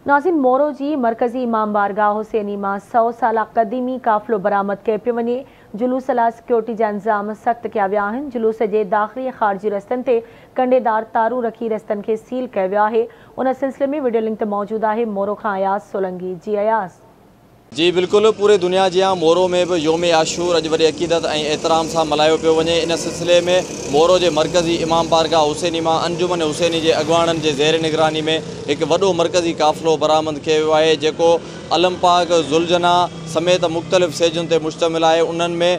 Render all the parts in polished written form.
ناظرين مورو جي مرڪزي امام بارگاهه حسيني مان 100 سالا قديمي قافلو برآمد ڪيو پيو وڃي. جلوس لاء سيڪيورٽي جا انتظام سخت ڪيا ويا آهن. جلوس جي داخلي ۽ خارجي رستن تي ڪنڊيدار تارون رکي رستن کي سيل ڪيو ويو آهي. ان سلسلي ۾ وڊيو لنڪ تي موجود آهي مورو کان اياز سولنگي. جي اياز. جي بلڪل پوري دنيا جيان مورو ۾ به يوم عاشور اڄ وڏي عقيدت ۽ احترام سان ملهايو پيو وڃي. ان سلسلي ۾ مورو جي مرڪزي امام بارگاهه حسيني مان انجمن حسيني جي اڳواڻن جي زير نگراني ۾ هڪ وڏو مرڪزي قافلو برآمد ڪيو ويو آهي، جيڪو علم پاڪ ذوالجناح سميت مختلف سيجن تي مشتمل آهي. انهن ۾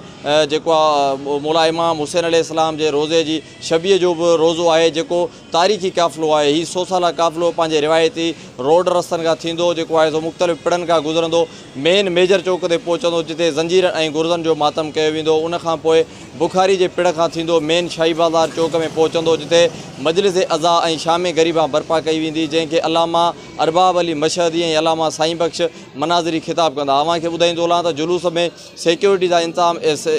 جيڪو مولا امام حسين عليه السلام جي روضي جي شبيهه جو به روضو آهي، جيڪو تاريخي قافلو آهي. هي 100 سالا قافلو پنهنجي روايتي روڊ رستن کان ٿيندو جيڪو آهي سو مختلف پڙن کان گذرندو مين ميجر چوڪ تي پهچندو، جتي زنجيرن ۽ گرزن جو ماتم ڪيو ويندو. ان کان پوء بخاري جي پڙ کان ٿيندو مين شاهي بازار چوڪ ۾ پهچندو، جتي مجلس عزا ۽ شام غريبان برپا ڪئي ويندي، جنهن کي علامه ارباب علي مشهدي ۽ علامه سائين بخش مناظري خطاب ڪندا. اوهان کي ٻڌائيندو هلان ته جلوس ۾ سيڪيورٽي جا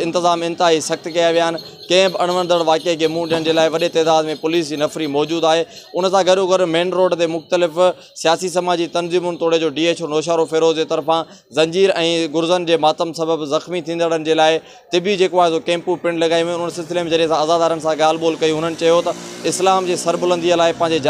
انتظام انتهائي سخت ڪيا ويا آهن. ڪنهن به اڻوڻندڙ واقعي کي منهن ڏيڻ جي لاء وڏي تعداد ۾ پوليس جي نفري موجود آهي. ان سان گڏوگڏ مين روڊ تي مختلف سياسي سماجي تنظيمن توڙي جو D H O Naushahro Feroze جي طرفان زنجير ۽ گرزن جي ماتم سبب زخمي ٿيندڙن جي لاء طبي جيڪو آهي سو ڪيمپون پڻ لڳايون ويون. ان سلسلي ۾ جڏهن اسان عزادارن سان ڳالهه ٻولهه ڪئي، هنن چيو ته اسلام جي سربلندي لاء پنهنجي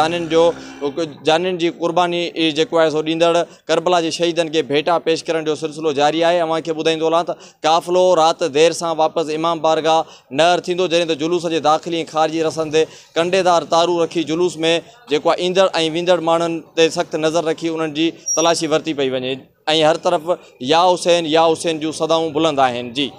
جانين جي قرباني جيڪو آهي سو ڏيندڙ ڪربلا جي شهيدن کي ڀيٽا پيش ڪرڻ جو سلسلو جاري آهي. اوهان کي ٻڌائيندو هلان ته قافلو رات دير سان واپس امام بارگاهه نهر ٿيندو، جڏهن ته جلوس جي داخلي ۽ خارجي رستن تي ڪنڊيدار تارون رکي جلوس ۾ جيڪو آهي ايندڙ ۽ ويندڙ ماڻهن تي سخت نظر رکي انهن جي تلاشي ورتي پئي وڃي ۽ هر طرف يا حسين يا حسين جون صدائون بلند آهن. جي.